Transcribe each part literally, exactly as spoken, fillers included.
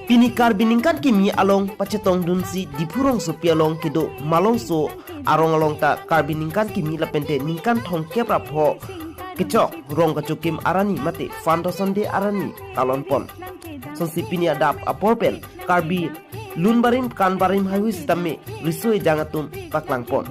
Pini Karbi ningkan kimi along pachetongdunsi Diphu rongsopi along kedo Malongso arong along ta Karbi ningkan kimi lapente ningkan thomkep ra pho kechok rong kachokim arani mate Foundation Day arani talonpon. Sonsi pini adap apor pen Karbi lun barim kan barim haihui sitame riso ejang atum paklangpon.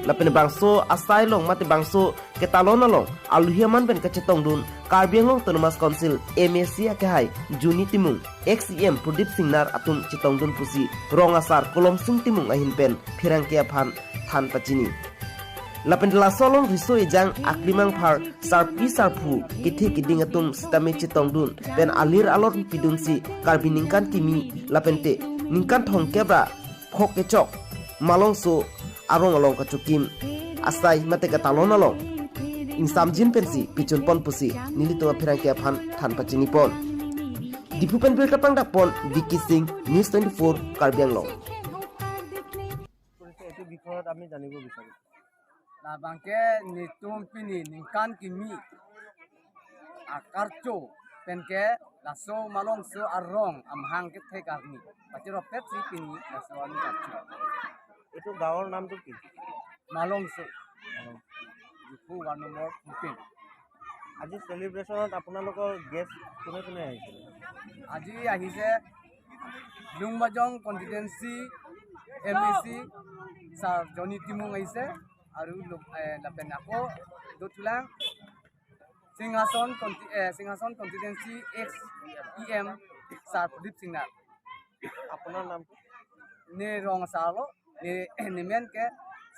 Lapen bangso asai along mate bangso ketalon along aluhi aman pen kachetongdun Karbi Anglong Autonomous Council M A C akehai Joni Timung, ex E M Pradip Singnar atum chetongdun pusi rong asar Kolomsing Timung ahin pen pherangke aphan than pachini. Lapen laso along riso ejang aklimang phar sarpi sarpo kethe keding atum sitame chetongdun pen alir alor pidunsi Karbi ningkan kimi lapente ningkan thomkep ra pho kechok Malongso arong along kachokim asai mate ketalon along ingsamjin pensi pichunpon pusi nelitum apherangke aphan than pachinipon. Diphu pen birta pangdakpon Vicky Singh, News twenty-four Karbi Anglong. কৰিছে, এইটো বিষয়ত আমি জানিব বিচাৰিছোঁ। Labangke netum pini ningkan kimi akarcho penke laso Malongso arong amahang kethek arni pachiropet si pini laso arni karcho. এইটো গাঁৱৰ নামটো কি? Malongso, Diphu ward number fifteen. আজি চেলিব্ৰেশ্যনত আপোনালোকৰ গেষ্ট কোনে কোনে আহিছিলে? আজি আহিছে Lumbajong constituency M A C sir Jani Timung আহিছে আৰু লো- এ, লাপেন আকৌ দুধ তুলাং সিংহাসন কনষ্টি- এ, Singhason constituency ex E M sir Pradip Singnar. আপোনাৰ নামটো? Ne rong asar lo, ne, ne men ke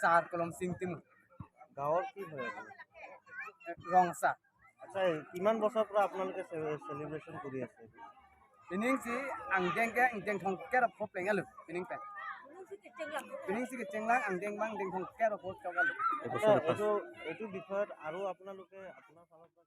sir Kolomsing Timung। গাঁৱৰ কি হয় আপোনাৰ? Rong asar। আচ্ছা, এই কিমান বছৰৰ পৰা আপোনালোকে চে- চেলিব্ৰেশ্যন কৰি আছে? Pining si angdeng ke angdeng thomkep ra pho pleng alo, pining pen. Pining si kechenglang angdeng bang angdeng thomkep ra pho chok alo। আচ্ছা, এইটো, এইটো বিষয়ত আৰু আপোনালোকে আপোনাৰ ফালৰ পৰা